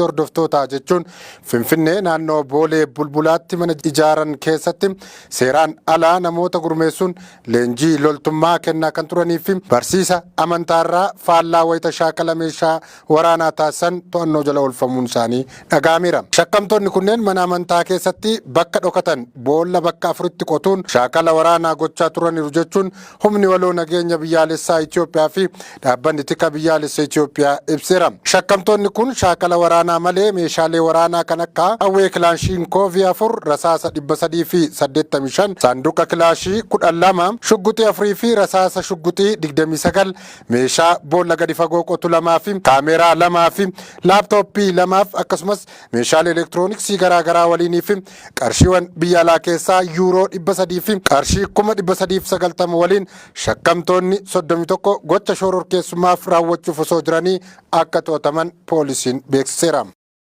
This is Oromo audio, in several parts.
Hordoftoota jechuun Finfinnee naannoo Boolee Bulbulaatti mana ijaaran keessatti seeraan alaa namoota gurmeessuun leenjii loltummaa kennaa kan turanii fi barsiisa amantaarraa faallaa wayita shaakala meeshaa waraanaa taasisan to'annoo jala oolfamuun isaanii dhaga'ameera. Shakkamtoonni kunneen mana amantaa keessatti bakka dhokatan boolla bakka afuritti qotuun shaakala waraanaa gochaa turaniiru jechuun humni waloo nageenya biyyaalessaa Itoophiyaa fi dhaabbanni tika biyyaalessa Itoophiyaa ibseera. Shakkamtoonni kun shaakala waraanaa malee meeshaalee waraanaa kan akka qawwee kilaashinkoovii 4, rasaasa 385, saanduqa kilaashii 12, shugguxii 4 fi rasaasa shugguxii 29, meeshaa boolla gadi fagoo qotu 2 fi kaameeraa 2 fi laaptooppii 2 akkasumas meeshaalee elektirooniksii garaa garaa waliinii fi qarshiiwwan biyya alaa keessaa yuuroo 300 fi qarshii 390,000 waliin shakkamtoonni 31 gocha shororkeessummaaf raawwachuuf osoo jiranii akka to'ataman poolisiin beeksiseera.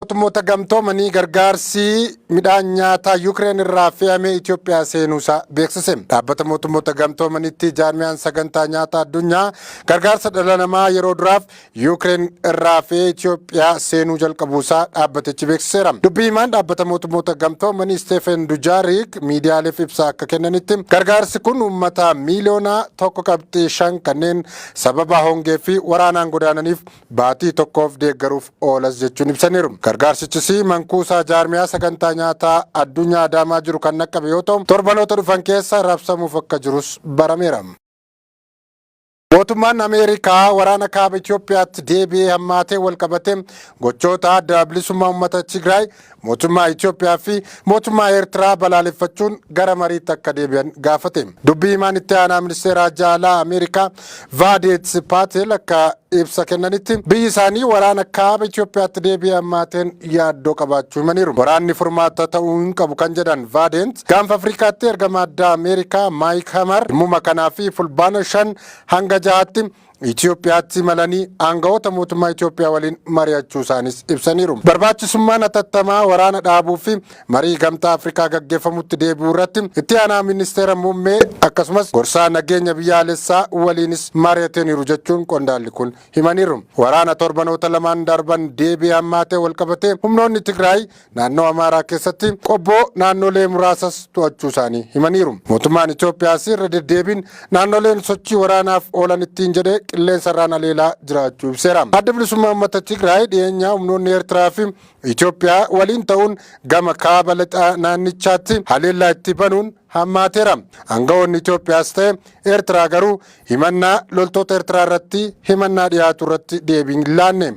Mootummoota gamtoomanii gargaarsi midhaan nyaataa Yukireen irraa fe'amee Itoophiyaa seenuusaa beeksise. Dhaabbata mootummoota gamtoomanitti jaarmiyaan sagantaa nyaataa addunyaa gargaarsa dhala namaa yeroo duraaf Yukireen irraa fe'ee Itoophiyaa seenuu jalqabuusaa dhaabbatichi beeksiseera. Dubbii himaan dhaabbata mootummoota gamtoomanii Steefen Dujaarik miidiyaaleef ibsa akka kennanitti gargaarsi kun uummata miiliyoona 1.5 kanneen sababa hongee fi waraanaan godaananiif baatii tokkoof deeggaruuf oolas jechuun ibsaniiru. Gargaarsichis mankuusaa jaarmiyaa sagantaa nyaataa addunyaa Adaamaa jiru kan naqqabe yoo ta'u, torbanoota dhufan keessa rabsamuuf akka jirus barameera. Mootummaan Ameerikaa waraana kaaba Itoophiyaatti deebi'ee hammaatee walqabatee gochoota adda bilisummaa uummata Tigraay, mootummaa Itoophiyaa fi mootummaa Eertiraa balaaleffachuun gara mariitti akka deebi'an gaafate. Dubbii himaan itti aanaa ministeera jaalaa Ameerikaa Vaadeet Paatel akka ibsa kennanitti biyyi isaanii waraana kaaba Itoophiyaatti deebi'ee hammaateen yaaddoo qabaachuu himaniiru. Waraanni furmaata ta'uu hin qabu kan jedhan Vaadeet, gaanfa Afrikaatti ergama addaa Ameerikaa Maayik Hamar dhimmuma kanaa fi fulbaana 5 hanga 6tti Itoophiyaatti imalanii aangawoota mootummaa Itoophiyaa waliin mari'achuu isaanis ibsaniiru. Barbaachisummaan hatattamaa waraana dhaabuu fi marii gamtaa Afrikaa gaggeeffamutti deebi'uu irratti itti aanaa ministeera muummee akkasumas gorsaa nageenya biyyaalessaa waliinis mari'ataniiru jechuun qondaalli kun himaniiru. Waraana torbanoota lamaan darban deebi'ee hammaatee walqabatee humnoonni Tigraay naannoo Amaaraa keessatti qobboo naannolee muraasas to'achuu isaanii himaniiru. Mootummaan Itoophiyaas irra deddeebiin naannoleen sochii waraanaaf oolan ittiin jedhee qilleensa irraan haleelaa jiraachuu ibseera. Adda bilisummaa uummata Tigraay dhiyeenyaa humnoonni Eertiraa fi Itoophiyaa waliin ta'uun gama kaaba lixaa naannichaatti haleellaa itti banuun hammaateera. Aangawoonni Itoophiyaas ta'e Eertiraa garuu himannaa loltoota Eertiraa irratti himannaa dhiyaatu irratti deebii hin laanne.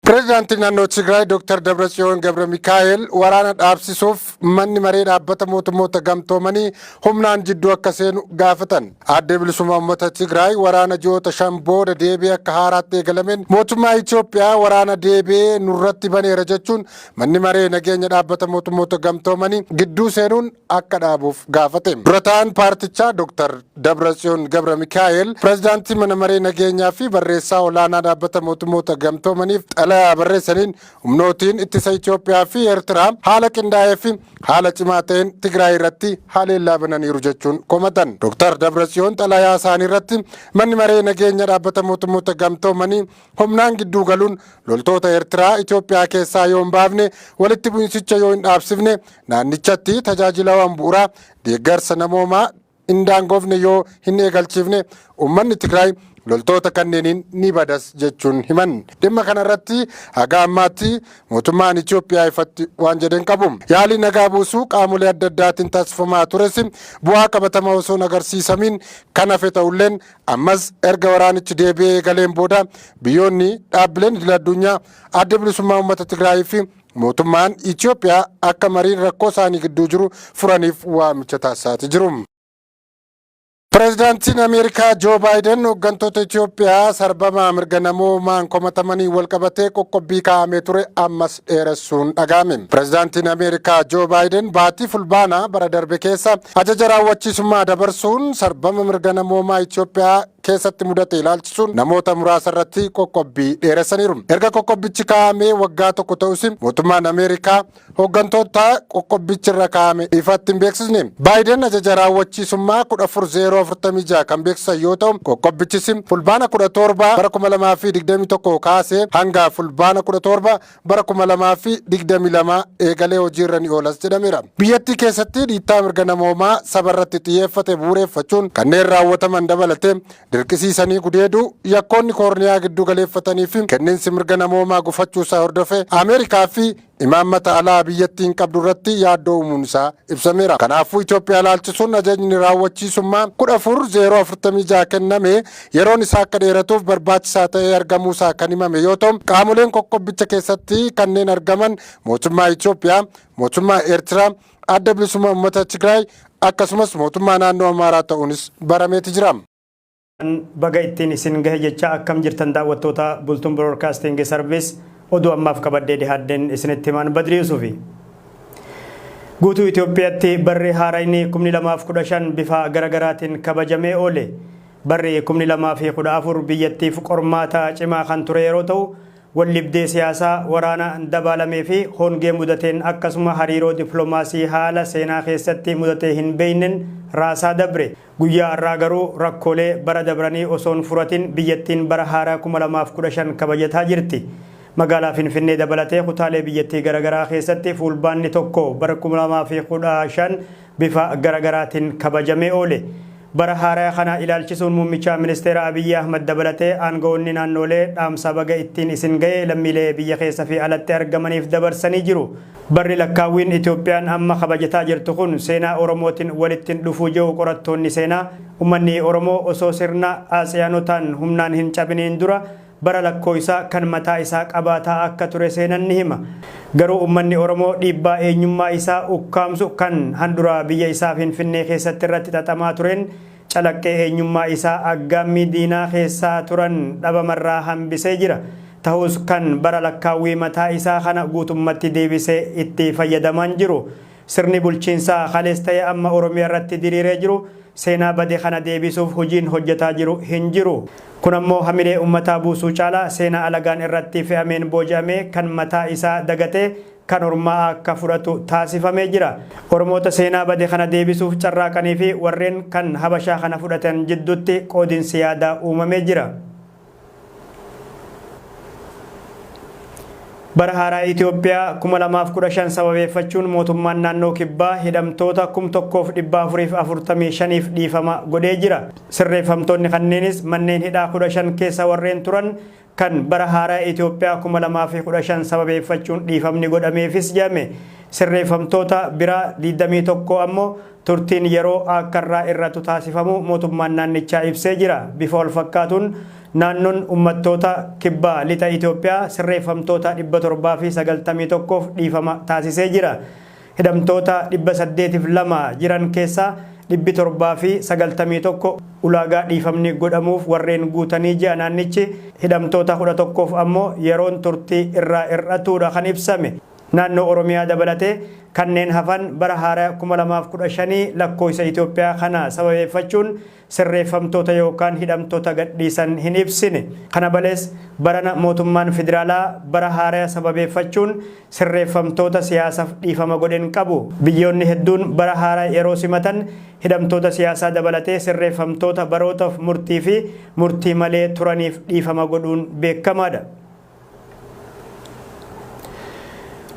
Pireezidaantiin naannoo Tigraay Dr. Dabratsiyoon Gabra Mikaa'el waraana dhaabsisuuf manni maree dhaabbata mootummoota gamtoomanii humnaan jidduu akka seenu gaafatan. Addee bilisummaa uummata Tigraay waraana ji'oota 5 booda deebi'ee akka haaraatti eegalameen mootummaa Itoophiyaa waraana deebi'ee nurratti baneera jechuun manni maree nageenya dhaabbata mootummoota gamtoomanii gidduu seenuun akka dhaabuuf gaafate. Dura ta'an paartichaa Dr. Dabratsiyoon Gabra Mikaa'el pireezidaantii mana maree nageenyaa fi barreessaa olaanaa dhaabbata mootummoota gamtoomaniif xalayaa barreessaniin humnootiin ittisa Itoophiyaa fi Eertiraa haala qindaa'ee fi haala cimaa ta'een Tigraay irratti haleellaa bananiiru jechuun komatan. Dr. Dabratsiyoon xalayaa isaanii irratti manni maree nageenya dhaabbata mootummoota gamtoomanii humnaan gidduu galuun loltoota Eertiraa Itoophiyaa keessaa yoo hin baafne, walitti bu'insicha yoo hin dhaabsifne, naannichatti tajaajilawwan bu'uuraa deeggarsa namoomaa hin daangofne yoo hin eegalchiifne uummanni Tigraay loltoota kanneeniin ni badas jechuun himan. Dhimma kanarratti haga ammaatti mootummaan Itoophiyaa ifatti waan jedhen qabu. Yaalii nagaa buusuu qaamolee adda addaatiin taasifamaa tures bu'aa qabatamaa osoo hin agarsiisamiin kan hafe ta'ulleen ammas erga waraanichi deebi'ee eegaleen booda biyyoonni dhaabbileen idil addunyaa adda bilisummaa uummata Tigraayii fi mootummaan Itoophiyaa akka mariin rakkoo isaanii gidduu jiru furaniif waamicha taasisaati jiru. Pireezidaantiin Ameerikaa Joo Baayiden hooggantoota Itoophiyaa sarbama mirga namoomaan komatamanii walqabatee qoqqobbii kaa'amee ture ammas dheeressuun dhaga'ame. Pireezidaantiin Ameerikaa Joo Baayiden baatii Fulbaanaa bara darbe keessa ajaja raawwachiisummaa dabarsuun sarbama mirga namoomaa Itoophiyaa keessatti mudate ilaalchisuun namoota muraasa irratti qoqqobbii dheeressaniiru. Erga qoqqobbichi kaa'amee waggaa tokko ta'us mootummaan Ameerikaa hooggantoota qoqqobbichi irra kaa'ame ifatti hin beeksisne. Baayiden ajaja raawwachiisummaa 14046 kan beeksisan yoo ta'u, qoqqobbichis Fulbaana 17 bara 2021 kaasee hanga Fulbaana 17 bara 2022 eegalee hojiirra ni oolas jedhameera. Biyyattii keessatti dhiittaa mirga namoomaa saba irratti xiyyeeffate bu'uureffachuun kanneen raawwataman dabalatee, dirqisiisanii gudeeduu, yakkoonni koorniyaa giddu galeeffatanii fi kenniinsi mirga namoomaa gufachuusaa hordofee Ameerikaa fi imaammata alaa biyyattiin qabdu irratti yaaddoo uumuun isaa ibsameera. Kanaafuu Itoophiyaa ilaalchisuun ajajni raawwachiisummaa 14046 kenname yeroon isaa akka dheeratuuf barbaachisaa ta'ee argamuusaa kan himame yoo ta'u, qaamoleen qoqqobbicha keessatti kanneen argaman mootummaa Itoophiyaa, mootummaa Eertiraa, Adda Bilisummaa Uummata Tigraay akkasumas mootummaa naannoo Amaaraa ta'uunis barameeti jira. Baga ittiin isin gahe jecha, akkam jirtan daawwattoota Bultuun Broadcasting Service? Oduu ammaaf qabadhee dhihaadden isinitti himaan, Badri Yusufi. Guutuu Itoophiyaatti barri haarayni 2015 bifa garagaraatiin kabajamee oole. Barri 2014 biyyattiif qormaata cimaa kan ture yeroo ta'u, wallibdee siyaasaa, waraana dabaalamee fi hongee mudateen, akkasuma hariiroo dippiloomaasii haala seenaa keessatti mudatee hin beeynen raasaa dabre. Guyyaa har'aa garuu rakkoolee bara dabranii osoon furatin biyyattiin bara haaraa 2015 kabajataa jirti. Magaalaa Finfinnee dabalatee kutaalee biyyattii garaagaraa keessatti Fulbaanni 1 bara 2015 bifa garagaraatiin kabajamee oole. Bara haaraa kana ilaalchisuun muummicha ministeera Abiyyi Ahmad dabalatee aangawoonni naannoolee dhaamsa baga ittiin isin ga'e lammiilee biyya keessa fi alatti argamaniif dabarsanii jiru. Barri lakkaawwiin Itoophiyaan amma kabajataa jirtu kun seenaa Oromootiin walitti dhufuu jiru qorattoonni seenaa. Uummanni Oromoo osoo sirna Atsiyaanotaan humnaan hin cabiniin dura bara lakkoofsaa kan mataa isaa qabaataa akka ture seenan ni hima. Garuu uummanni Oromoo dhiibbaa eenyummaa isaa ukkaamsu kan handhuraa biyya isaa Finfinnee keessatti irratti xaxamaa tureen calaqqee eenyummaa isaa aggaammii diinaa keessaa turan dhabamarraa hambisee jira. Ta'us kan bara lakkaawwii mataa isaa kana guutummatti deebisee itti fayyadamaan jiru. Sirni bulchiinsaa kalees ta'e amma Oromiyaa irratti diriiree jiru seenaa bade kana deebisuuf hojiin hojjetaa jiru hin jiru. Kun ammoo hamilee uummataa buusuu caalaa seenaa alagaan irratti fe'ameen booji'amee kan mataa isaa dagatee kan ormaa akka fudhatu taasifamee jira. Oromoota seenaa bade kana deebisuuf carraaqanii fi warreen kan Habashaa kana fudhatan jidduutti qoodinsi yaadaa uumamee jira. Bara haaraa Itoophiyaa 2015 sababeeffachuun mootummaan naannoo Kibbaa hidhamtoota 1445f dhiifama godhee jira. Sirreeffamtoonni kanneenis manneen hidhaa 15 keessa warreen turan kan bara haaraa Itoophiyaa 2015 sababeeffachuun dhiifamni godhameefis jedhame. Sirreeffamtoota biraa 21 ammoo turtiin yeroo akka irraa irratu taasifamu mootummaan naannichaa ibsee jira. Bifa wal fakkaatuun naannoon uummattoota Kibbaa Lixa Itoophiyaa sirreeffamtoota 791f dhiifama taasisee jira. Hidhamtoota 802 jiran keessaa 791 ulaagaa dhiifamni godhamuuf warreen guutanii ji'a naannichi, hidhamtoota 11f ammoo yeroon turtii irraa hir'atuudha kan ibsame. Naannoo Oromiyaa dabalatee kanneen hafan bara haaraa 2015 lakkoofsa Itoophiyaa kana sababeeffachuun sirreeffamtoota yookaan hidhamtoota gadhiisan hin ibsine. Kana malees barana mootummaan federaalaa bara haaraa sababeeffachuun sirreeffamtoota siyaasaaf dhiifama godhen qabu. Biyyoonni hedduun bara haaraa yeroo simatan hidhamtoota siyaasaa dabalatee sirreeffamtoota barootaaf murtii fi murtii malee turaniif dhiifama godhuun beekamaadha.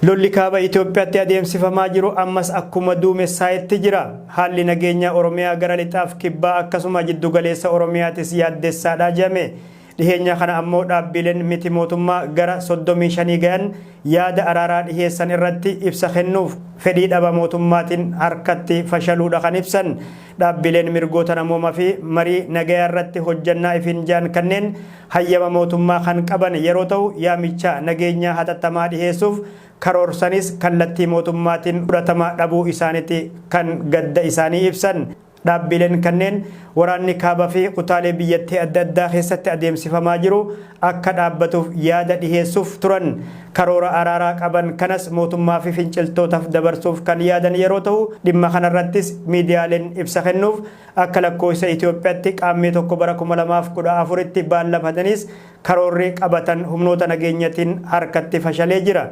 Lolli kaaba Itoophiyaatti adeemsifamaa jiru ammas akkuma duumessaa'etti jira. Haalli nageenya Oromiyaa gara lixaaf kibbaa akkasuma jiddugaleessa Oromiyaatis yaaddessaadha jedhame. Dhiheenya kana ammoo dhaabbileen miti mootummaa gara 35 gahan yaada araaraa dhiheessan irratti ibsa kennuuf fedhii dhaba mootummaatiin harkatti fashaluudha kan ibsan. Dhaabbileen mirgoota namoomaa fi marii nagayaa irratti hojjannaa ifin jaan kanneen hayyama mootummaa kan qaban yeroo ta'u, yaamicha nageenyaa hatattamaa dhiheessuuf karoorsanis kallattii mootummaatiin fudhatama dhabuu isaaniiti kan gadda isaanii ibsan. Dhaabbileen kanneen waraanni kaabaa fi kutaalee biyyattii adda addaa keessatti adeemsifamaa jiru akka dhaabbatuuf yaada dhiheessuuf turan. Karoora araaraa qaban kanas mootummaa fi finciltootaaf dabarsuuf kan yaadan yeroo ta'u, dhimma kanarrattis miidiyaaleen ibsa kennuuf akka lakkoofsa Itoophiyaatti Qaammee 1 bara 2014tti baallamatanis karoorri qabatan humnoota nageenyatiin harkatti fashalee jira.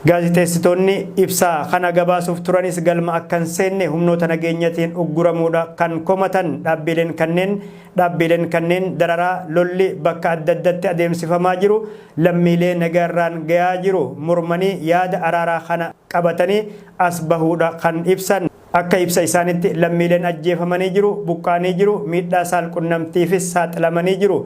Gaazexeessitoonni ibsa kana gabaasuuf turanis galma akka hin seenne humnoota nageenyatiin ugguramuudha kan komatan dhaabbileen kanneen. Dhaabbileen kanneen dararaa lolli bakka adda addatti adeemsifamaa jiru lammiilee nagaarraan gayaa jiru mormanii yaada araaraa kana qabatanii as bahuudha kan ibsan. Akka ibsa isaanitti lammiileen ajjeefamanii jiru, buqqa'anii jiru, miidhaa saal-qunnamtiifis saaxilamanii jiru.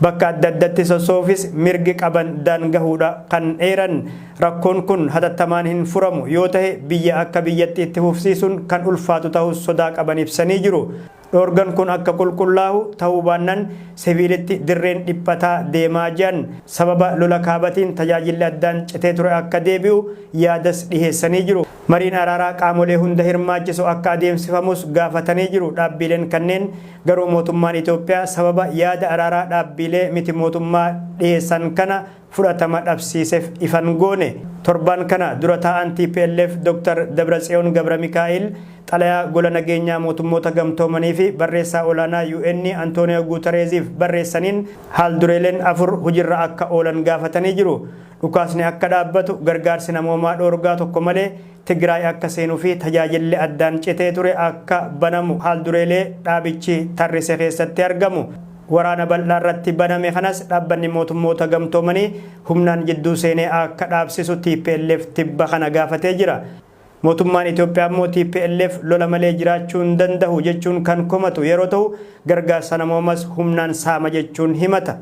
Bakka adda addatti sosso'uufis mirgi qaban daangahuudha kan eeran. Rakkoon kun hatattamaan hin furamu yoo tahe biyya akka biyyatti itti fufsiisuun kan ulfaatu tahuus sodaa qaban ibsanii jiru. Dhoorgan kun akka qulqullaahu tahuu baannan siviilitti dirreen dhiphataa deemaa je'an. Sababa lola kaabatiin tajaajilli addaan citee ture akka deebi'u yaadas dhiheessanii jiru. Mariin araaraa qaamolee hunda hirmaachisu akka adeemsifamus gaafatanii jiru. Dhaabbiileen kanneen garuu mootummaan Itoophiyaa sababa yaada araaraa dhaabbiilee miti mootummaa dhiheessan kana fudhatama dhabsiisef ifa hin goone. Torbaan kana dura taa'aan tplf Dr. Dabratsiyoon Gabramikaa'el xalayaa Gola Nageenyaa Mootummoota Gamtoomanii fi Barreessaa Olaanaa UN Antooniyoo Guutareeziif barreessaniin haal-dureeleen 4 hujirra akka oolan gaafatanii jiru. Dhukaasni akka dhaabbatu, gargaarsi namoomaa dhoorgaa tokko malee Tigraay akka seenuu fi tajaajilli addaan citee ture akka banamu haal-dureelee dhaabichi tarrise keessatti argamu. Waraana bal'aa irratti baname kanas Dhaabbanni Mootummoota Gamtoomanii humnaan jidduu seenee akka dhaabsisu tplf tibba kana gaafatee jira. Mootummaan Itoophiyaa ammoo tplf lola malee jiraachuu hin dandahu jechuun kan komatu yeroo tahu, gargaarsa namoomas humnaan saama jechuun himata.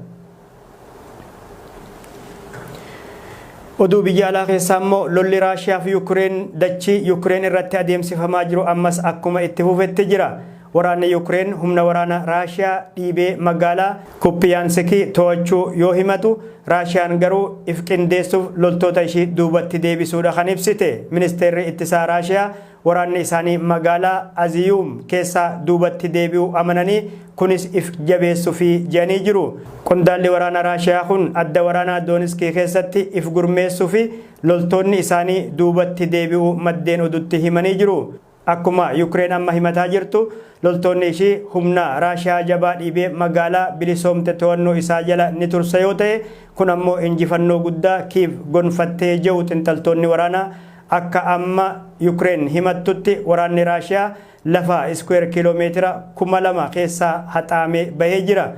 Oduu biyya alaa keessaa immoo lolli Raashiyaa fi Yukireen dachii Yukireen irratti adeemsifamaa jiru ammas akkuma itti fufetti jira. Waraanni Yukireen humna waraana Raashiyaa dhiibee magaalaa Kuppiyaansikii to'achuu yoo himatu, Raashiyaan garuu if qindeessuuf loltoota ishii duubatti deebisuudha kan ibsite. Ministeerri Ittisaa Raashiyaa Waraanni isaanii magaalaa Aziyuum keessaa duubatti deebi'uu amananii kunis if jabeessufi je'anii jiru. Qondaalli waraana Raashiyaa kun adda waraanaa Dooniskii keessatti if gurmeessuufi loltoonni isaanii duubatti deebi'uu maddeen odutti himanii jiru. Akkuma Yukireen amma himataa jirtu loltoonni ishii humna Raashiyaa jabaa dhiibee magaalaa bilisoomte to'annoo isaa jala ni tursa yoo ta'e kun ammoo injifannoo guddaa Kiiv gonfattee je'u xinxaltoonni waraanaa. Akka amma Yukireen himattutti waraanni Raashiyaa lafa iskuweer kiiloomeetira 2,000 keessaa haxaa'amee bahee jira.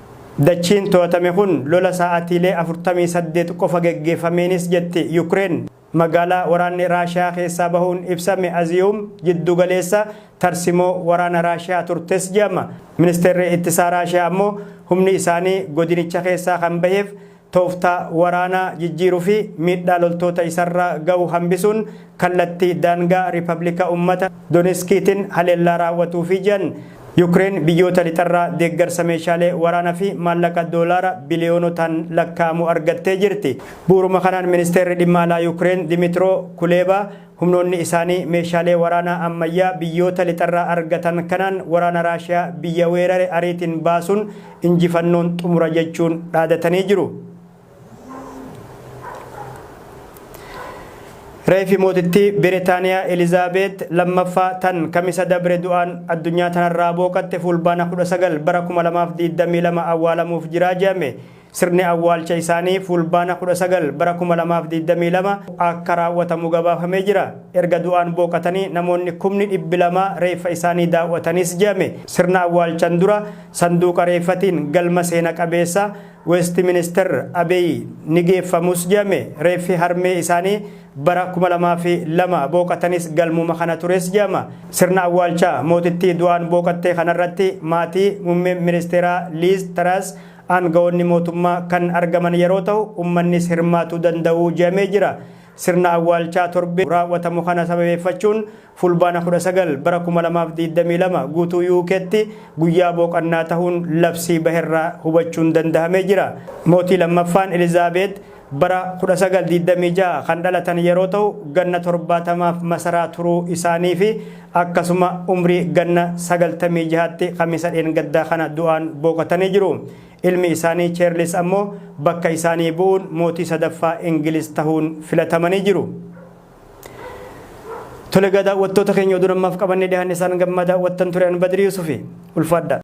Dachiin to'atame kun lola sa'aatiilee 48 qofa geggeeffameenis jetti Yukireen. Magaalaa waraanni Raashiyaa keessaa bahuun ibsame Aziyuum jiddu-galeessa tarsimoo waraana Raashiyaa turtes jedhama. Ministeerri Ittisaa Raashiyaa ammoo humni isaanii godinicha keessaa kan baheef tooftaa waraanaa jijjiiruu fi miidhaa loltoota isarra gahu hambisuun kallattii daangaa Ripablika Ummata Doneskiitin haleellaa raawwatuufi jedhan. Yukireen biyyoota lixarraa deeggarsa meeshaalee waraana fi maallaqa doolaara biliyoonotaan lakkaa'amu argattee jirti. Bu'uuruma kanaan Ministeerri Dhimma Alaa Yukireen Dimitiroo Kuleebaa humnoonni isaanii meeshaalee waraanaa ammayyaa biyyoota lixarraa argatan kanaan waraana Raashiyaa biyya weerare ariitiin baasuun injifannoon xumura jechuun dhaadatanii jiru. Reefi mootittii Biritaaniyaa Elizaabeet 2ffaa tan Kamisa dabre du'aan addunyaa tanarraa booqatte Fuulbaana 19 bara 2022 awwaalamuuf jira je'ame. Sirni awwaalcha isaanii Fuulbaana 19 bara 2022 akka raawwatamu gabaafamee jira. Erga du'aan booqatanii namoonni kumni dhibbi 2 reeffa isaanii daawwatanis je'ame. Sirna awwaalchan dura sanduuqa reeffatiin galma seena qabeessa Westminister Abeey ni geeffamus je'ame. Reeffi harmee isaanii bara 2002 booqatanis galmuma kana tures je'ama. Sirna awwaalcha mootittii du'aan booqattee kanarratti maatii, muummeen ministeeraa Liiz Tiraas, Aangawoonni mootummaa kan argaman yeroo tahu ummannis hirmaatuu danda'u je'amee jira. Sirna awwaalchaa torbee raawwatamu kana sababeeffachuun Fulbaana 19 bara 2022 guutuu UKtti guyyaa booqannaa tahuun labsii baherraa hubachuun dandahamee jira. Mootii lammaffaan Elizaabeet Bara 1926 kan dhalatan yeroo ta'u, ganna 70f masaraa turuu isaanii fi akkasuma umrii ganna 96tti Kamisa dheengaddaa kana du'aan boqotanii jiru. Ilmi isaanii Cheerlis ammoo bakka isaanii bu'uun mootii sadaffaa Ingiliz tahuun filatamanii jiru. Tole, daawwattoota keenya, oduu ammaaf qabannee dhiyaanne isaan gammaa daawwattan ture. An Badrii Yusufi, ulfaadha.